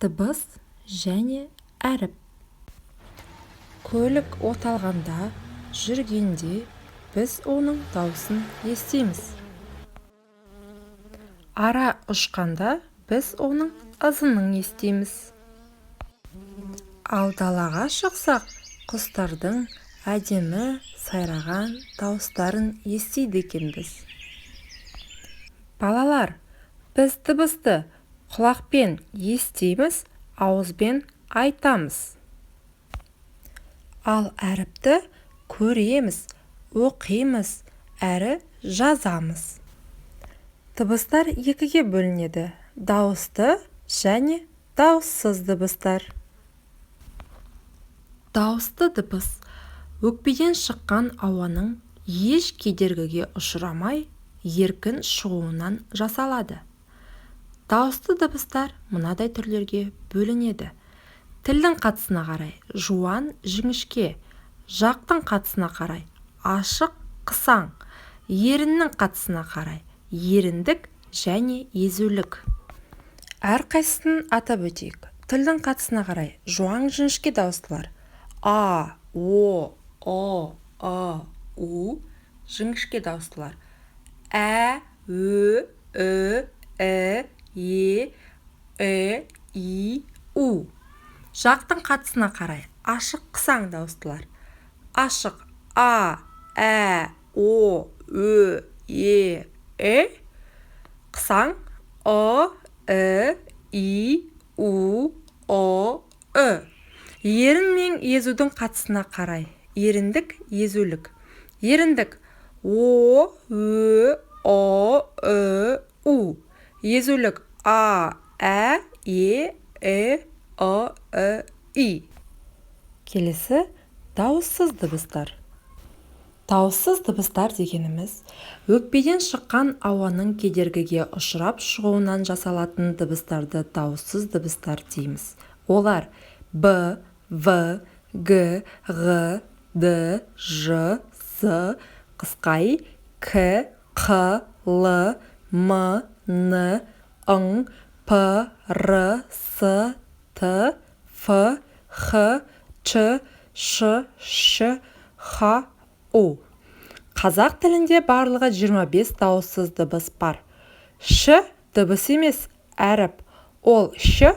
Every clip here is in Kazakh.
Дыбыс және әріп. Көлік оталғанда, жүргенде біз оның даусын естиміз. Ара ұшқанда біз оның ызыңын естиміз. Ал далаға шықсақ, құстардың әдемі сайраған дауыстарын естиді екенбіз. Балалар, біз дыбысты құлақпен естиміз, ауызбен айтамыз. Ал әріпті көреміз, оқимыз әрі жазамыз. Дыбыстар екіге бөлінеді: дауысты және дауыссыз дыбыстар. Дауысты дыбыс өкпеден шыққан ауаның еш кедергіге ұшырамай еркін шығуынан жасалады. Дауысты дыбыстар мынадай түрлерге бөлінеді: тілдің қатысына қарай жуан, жіңішке, жақтың қатысына қарай ашық, қысаң, еріннің қатысына қарай еріндік және езулік. Әрқайсысын атап өтейік. Тілдің қатысына қарай жуан, жіңішке дауыстылар: а, о, ы, ы, у. Жіңішке дауыстылар: ә, ө, ү, і, е, э, и, у. Жақтың қатысына қарай ашық, қысаң дауыстылар: ашық а, ә, о, ө, е, э, қысаң ы, і, и, у, ұ, ү. Ерін мен езудің қатысына қарай еріндік, езулік. Еріндік: о, ө, ұ, ү, у. Езулік: а, ә, е, э, ы, і, и. Келесі дауыссыз дыбыстар. Дауыссыз дыбыстар дегеніміз өкпеден шыққан ауаның кедергіге ұшырап шығуынан жасалатын дыбыстарды дауыссыз дыбыстар дейміз. Олар: б, в, г, ғ, д, ж, з, қысқа и, к, қ, л, м, н, ң, п, р, с, т, ф, х, ч, ш, щ, х, у. Қазақ тілінде барлығы 25 дауыссыз дыбыс бар. Ш дыбыс емес, әріп. Ол щ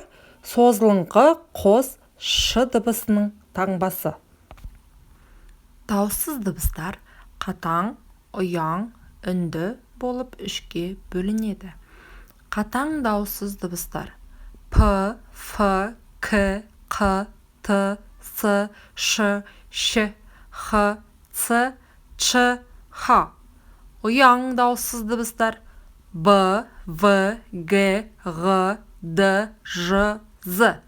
созылыңқы қос ш дыбысының таңбасы. Дауыссыз дыбыстар қатаң, ұяң, үнді болып үшке бөлінеді. Қатаң дауыссыз дыбыстар: п, ф, к, қ, т, с, ш, щ, х, ц, ч, х. Ұяң дауыссыз дыбыстар: б, в, г, ғ, д, ж, з.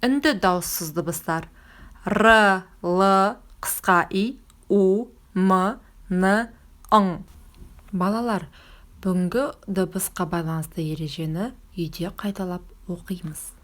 Үнді дауыссыз дыбыстар: р, л, қысқа и, у, м, н, ң. Балалар, бүгінгі дыбысқа байланысты ережені үйде қайталап оқимыз.